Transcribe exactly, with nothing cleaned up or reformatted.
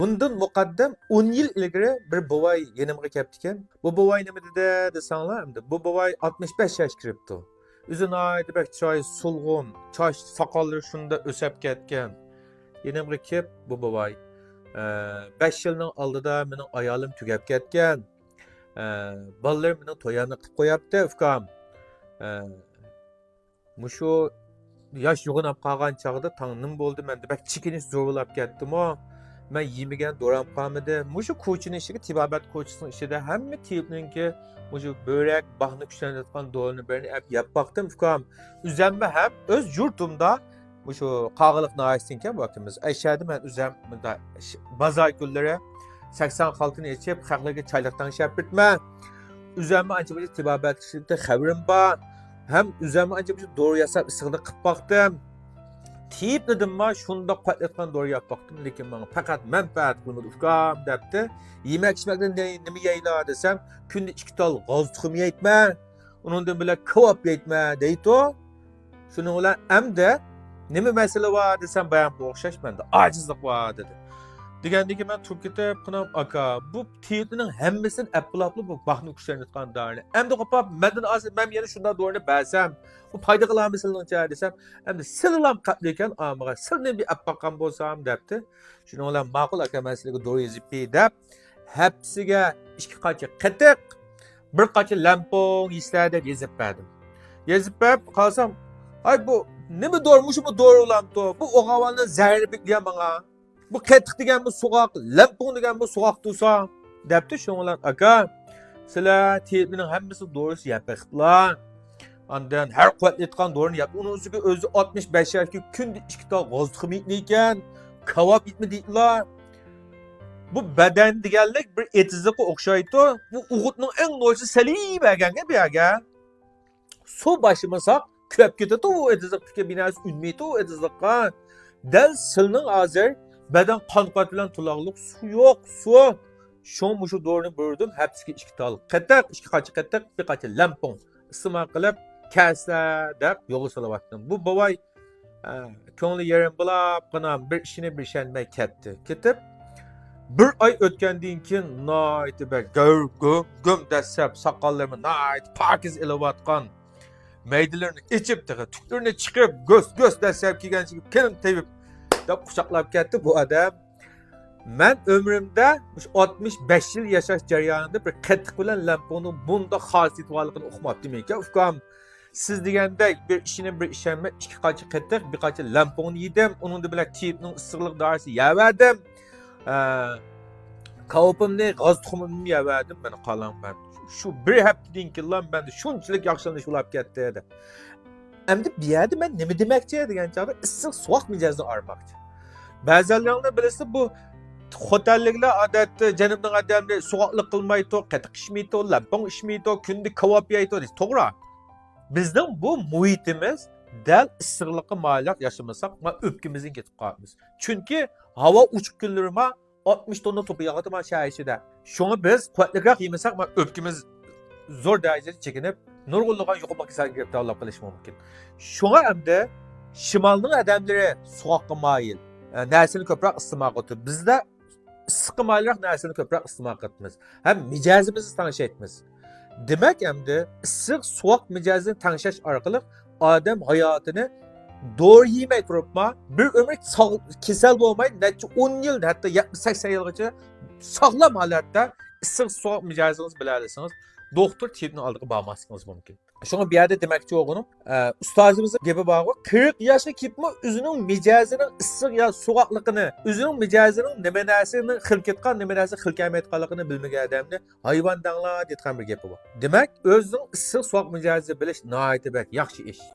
بۇندىن مۇقەددەم ئون يىل ئىلگىرى بىر بوۋاي يېنىمغا كەپتىكەن. بۇ بوۋاي نېمە دېدى دېسەڭلار، ئەمدى بۇ بوۋاي ئاتمىش بەش ياش كىرىپتۇ. ئۆزى ناھايىتى بەك چىرايى سولغۇن، چاچ ساقاللىرى شۇنداق ئۆسەپ كەتكەن. يېنىمغا كېلىپ، بۇ بوۋاي، ئە، بەش يىلنىڭ ئالدىدا مېنىڭ ئايالىم تۈگەپ كەتكەن. ئە، بالىلىرىم مېنىڭ تويۇمنى قىلىپ قوياپتۇ، ئۇكام. ئە، مۇشۇ ياش يوغىناپ قالغان چاغدا تاڭ نېمە بولدى، مەندە بەك چېكىنىش زورلاپ كەتتىمۇ؟ مەن يېمىگەن دورام قالمىدى. مۇشۇ كوچىنىڭ ئىچىگە، تېبابەت كوچىسىنىڭ ئىچىدە ھەممە تېبىپنىڭكى مۇشۇ بۆرەك، باھنى كۈچلەندۈرىدىغان دورىنىڭ بىرىنى ئەپ يەپ باقتىم، ئۇكام. ئۆزۈممۇ ھەم ئۆز يۇرتۇمدا، مۇشۇ قاغىلىق ناھىيەسىدىكەن بۇ ئاكىمىز. ئەشەدە مەن ئۆزۈم مۇنداق ش-، بازار كۈنلىرى سەكسەن خالتىنى ئېچىپ، خەقلەرگە چايلىق تەڭشەپ بېرىمەن. ئۆزۈممۇ ئانچە مۇنچە تېبابەتچىلىكتە خەۋىرىم بار. ھەم ئۆزۈممۇ ئانچە مۇنچە دورا ياساپ ئىسسىقنى قىلىپ باقتىم. تېبىپنىدىنمۇ شۇنداق قۇۋۋەتلەتكەن دورا يەپ باقتىم، لېكىن ماڭا پەقەت مەنپەئەت قىلمىدى، ئۇكام، دەپتۇ. يېمەك ئىچمەكتىن نېمە يەيلا دېسەم، كۈندە ئىككى تال غاز تۇخۇمى يەيتمەن، ئۇنىڭدىن بىلەن كاۋاپ يەيتمەن دەيتۇ. شۇنىڭ بىلەن ئەمدى نېمە مەسىلە بار دېسەم، بايامقىغا ئوخشاش مەندە ئاجىزلىق بار دېدى. دېگەندىن كېيىن مەن تۇرۇپ كېتىپ، قېنىم ئاكا، بۇ تېبىپنىڭ ھەممىسىنى ئەپ بولاپلا بۇ باھنى كۈچلەندۈرىدىغان دورىنى. ئەمدى قوپاپ مەندىن ئالسا، مەن يەنە شۇنداق دورىنى بەرسەم، بۇ پايدا قىلارمۇ سىلىنىڭچە دېسەم، ئەمدى سىلىلام قەتلىكەن ئامىغا، سىلىنى بىر ئەپ باققان بولسام دەپتۇ. شۇنىڭ بىلەن ماقۇل ئاكا، مەن سىلەرگە دورا يېزىپ بېرەي دەپ، ھەپتىسىگە ئىككى قاچا قېتىق، بىر قاچا لەمپۇڭ يېسىلەر دەپ يېزىپ بەردىم. يېزىپ بېرىپ قالسام، ئاي، بۇ نېمە دورا، مۇشۇمۇ دورا بولامتۇ؟ بۇ ئوغاۋاننىڭ زەھىرى بىكلىگەن ماڭا. بۇ قېتىق دېگەنمۇ سوغۇق، لەمپۇڭ دېگەنمۇ سوغۇق تۇرسا، دەپتۇ. شۇنىڭ بىلەن ئاكا، سىلەر تېبىپنىڭ ھەممىسى دورىسى يەپ بېقىپلا. ئاندىن ھەر قۇۋۋەتلەيدىغان دورىنى يەپ، ئۇنىڭ ئۈستىگە ئۆزى ئاتمىش بەش ياشتىكى، كۈندە ئىككى تال غاز تۇخۇمى يەيدىكەن، كاۋاپ يەيدىكەن. بۇ بەدەن دېگەنلىك بىر ئېتىزلىققا ئوخشايدۇ. بۇ ئوغۇتنىڭ ئەڭ نوچىسى سېلىۋەرگەنگە بۇ يەرگە. سۇ باشلىمىساق، كۆپ كېتىدۇ ئۇ ئېتىزلىقتىكى بىر نەرسە ئۈنمەيدۇ ئۇ ئېتىزلىققا. دەل سىلنىڭ ھازىر بەدەن قان-قۇۋۋەت بىلەن تولۇقلۇق، سۇ يوق، سۇ. شۇڭا مۇشۇ دورىنى بۇيرۇدۇم، ھەپتىسىگە ئىككى تال قېتىق، ئىككى قاچا قېتىق، بىر قاچا لەمپۇڭ ئىستېمال قىلىپ كەلسە دەپ يولغا سېلىۋەتتىم. بۇ بوۋاي، ئە، كۆڭلى يېرىم بولاپ، قېنىم بىر ئىشىنى بىر ئىشەنمەي كەتتى. كېتىپ، بىر ئاي ئۆتكەندىن كېيىن ناھايىتى بەك گۆر گۆم گۆم دەسسەپ، ساقاللىرىمۇ ناھايىتى پاكىز ئېلىۋاتقان، مەيدىلىرىنى ئېچىپ، تېخى تۈكلىرىنى چىقىرىپ، گۆس گۆس دەسسەپ كىيگەن چىگىپ، كېلىڭ تېۋىپ دەپ قۇچاقلاپ كەتتى بۇ ئادەم. مەن ئۆمرۈمدە مۇشۇ ئاتمىش بەش يىل ياشاش جەريانىدا بىر قېتىق بىلەن لەمپۇڭنىڭ بۇنداق خاسىيىتى بارلىقىنى ئۇقماپتىمەن ئۇكام. سىز دېگەندەك بىر ئىشىنى بىر ئىشەنمەي، ئىككى قاچا قېتىق، بىر قاچا لەمپۇڭنى يېدىم. ئۇنىڭ بىلەن تېبىپنىڭ ئىسسىقلىق دارىسى يەۋەردىم. ئە، كاۋىپىمنى، غاز تۇخۇمۇمنى يەۋەردىم. مانا قالاڭ مەن. شۇ بىر ھەپتىدىن كېيىنلا مەندە شۇنچىلىك ياخشىلىنىش بولاپ كەتتى، دېدى. ئەمدى بۇ يەردە مەن نېمە دېمەكچى دېگەن چاغدا، ئىسسىق سوغۇق مىجەزنى ئايرىماقچى. بەزىلەرنى بىلىسىز، بۇ خوتەنلىكلەر ئادەتتە جەنۇبنىڭ ئادەملىرى سوغۇقلۇق قىلمايدۇ، قېتىق ئىچمەيدۇ، لەمپۇڭ ئىچمەيدۇ، كۈندە كاۋاپ يەيدۇ دەيدۇ. توغرا. بىزنىڭ بۇ مۇھىتىمىز دەل ئىسسىقلىققا مايىلراق ياشىمىساق، ما ئۆپكىمىزدىن كېتىپ قالىمىز. چۈنكى ھاۋا ئوچۇق كۈنلىرى ما ئاتمىش توننا توپا ياغىدۇ ما شەھەر ئىچىدە. شۇڭا بىز قۇۋۋەتلىكراق يېمىسەك، ما ئۆپكىمىز زور دەرىجىدە چېكىنىپ، نۇرغۇنلىغان يۇقۇملۇق كېسەلگە گىرىپتارلاپ قېلىشى مۇمكىن. شۇڭا ئەمدى شىمالنىڭ ئادەملىرى سوغۇققا مايىل، ئە، نەرسىنى كۆپرەك ئىستېمال قىلىدۇ. بىزدە ئىسسىققا مايىلراق نەرسىنى كۆپرەك ئىستېمال قىلىمىز ھەم مىجەزىمىزنى تەڭشەيمىز. دېمەك، ئەمدى ئىسسىق سوغۇق مىجەزنى تەڭشەش ئارقىلىق ئادەم ھاياتىنى دورا يېمەي تۇرۇپما، بىر ئۆمۈر ساغ-، كېسەل بولماي، نەچچە ئون يىل، ھەتتا يەتمىش سەكسەن يىلغىچە ساغلام ھالەتتە ئىسسىق سوغۇق مىجەزىڭىزنى بىلەلىسىڭىز، دوختۇر تېبىپنىڭ ئالدىغا بارماسلىقىڭىز مۇمكىن. شۇڭا بۇ يەردە دېمەكچى بولغىنىم، ئە، ئۇستازىمىزنىڭ گېپى بارغۇ، قىرىق ياشقا كېلىپمۇ ئۆزىنىڭ مىجەزىنىڭ ئىسسىق يا سوغۇقلۇقىنى، ئۆزىنىڭ مىجەزىنىڭ نېمە نەرسىنى خىل كېتىدىغان، نېمە نەرسە خىل كەلمەيدىغانلىقىنى بىلمىگەن ئادەمنى ھايۋان دەڭلار دەيدىغان بىر گېپى بار. دېمەك، ئۆزىنىڭ ئىسسىق سوغۇق مىجەزىنى بىلىش ناھايىتى بەك ياخشى ئىش.